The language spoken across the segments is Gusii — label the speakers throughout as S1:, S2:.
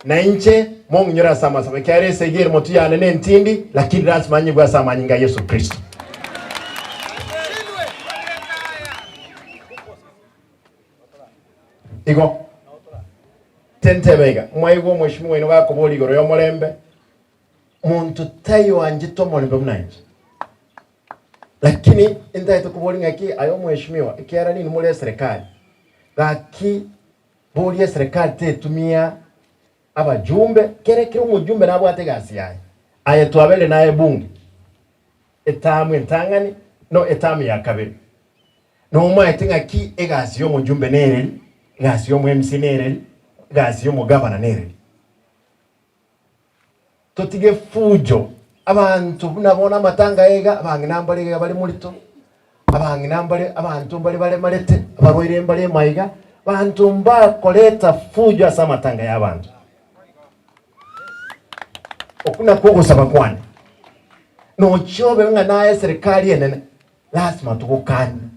S1: Na inche mong'inyore ase amasabo, ekiagera esegi ere motwe yane nentindi, lakini lasima nyigwe ase amanyinga a Yeso Kristo. Igo tentebe iga, mwaigwa omweshimiwa oino gakoboria igoro y'omorembe, monto taiyo anchete omorembe buna inche. Lakini intagete koboria ng'aki aye omweshimiwa, ekiagera ninwe more eserekari, gaki Boria eserekari tetumia abajumbe, kere kera omojumbe nabwate egasi yaye. Aye twabeire naye bunge etamu entang'ani no etamu ya kabere. Nomaete ng'aki egasi yomojumbe nereri, egasi yomo MC nereri, egasi yomogavana nereri. Totige fujo, abanto buna bono amatanga aya iga, abang'ina mbare iga bare morito, abang'ina mbare abanto mbare baremarete, abarwaire mbare maiga, banto mbakoreta fujo ase amatanga ya abanto. Okwo nakwo ogosaba kwane. Nochia obe ng'a naye eserekari enene, lasima togokanie.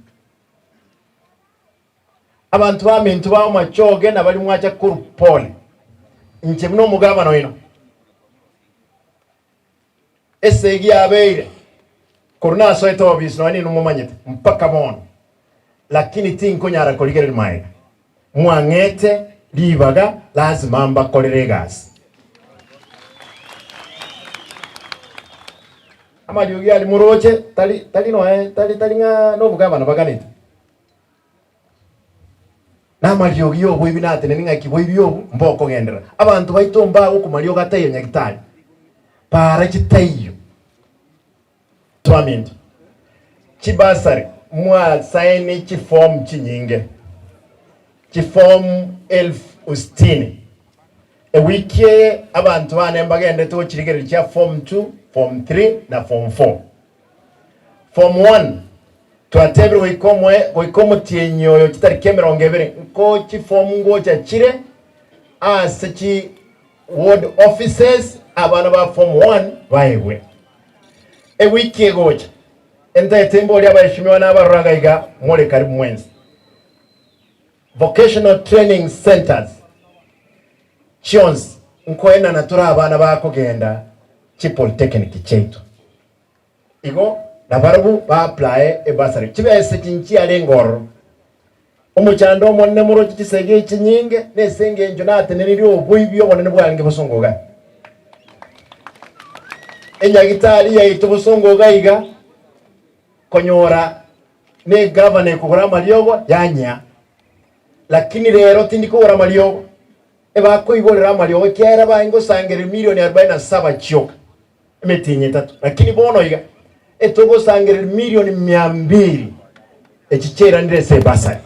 S1: Abanto baminto ba amachoge na baria mwacha korwa pole, inche buna omogabana oino, esegi yabeire korwa nasoete obisi nonya ninwe momanyete mpaka bono, lakini tinkonyara korigereria magega. Mwang'ete ribaga, lazima mbakorere egasi. Amariogi aria moroche tari tari noe tari tari ng'a nobogabana baganete. Namariogi y'oboibi nateneni ng'aki boibi obo mbokogenderera. Abanto baito mbagokomariogo ataiyo nyagitari, para chitaiyo. Twaminto, chibasari mwasaini chiform chinyinge, chiform elfu sitini. Ewiki eye abanto bane mbagenderete gochirigereria chia form two, form three na form four. Form one, Twatebire goika omoe goika omotienyi oyo chitariki emerongo ebere nko chifomu ngocha chire ase chi ward offices abana ba form one baegwe. Ewiki egocha entaete mborie abaheshimiwa na abarora iga more karibu mwensi. Vocational training centers chionsi nkoenana tore abana bakogenda chi polytechnic chiaito. Igo nabarabwo ba-applye ebursary. Chibesa echi nchiarenge ororo. Omochando omonene moroche chisegi echi chinyinge, nese engencho natenenirie oboibi obonene bwarenge bosongo iga. Enyagitari yaito bosongo iga iga, konyora ne egavana ekogora amariogo yanyea. Lakini rero tindi kogora amariogo, ebakoigorera amariogo ekiagera baye ngosangereria milioni arubaini na saba chioka. Emetienyi etato, lakini bono iga etogosangereria milioni mia mbili echi chiairanire ase ebasari.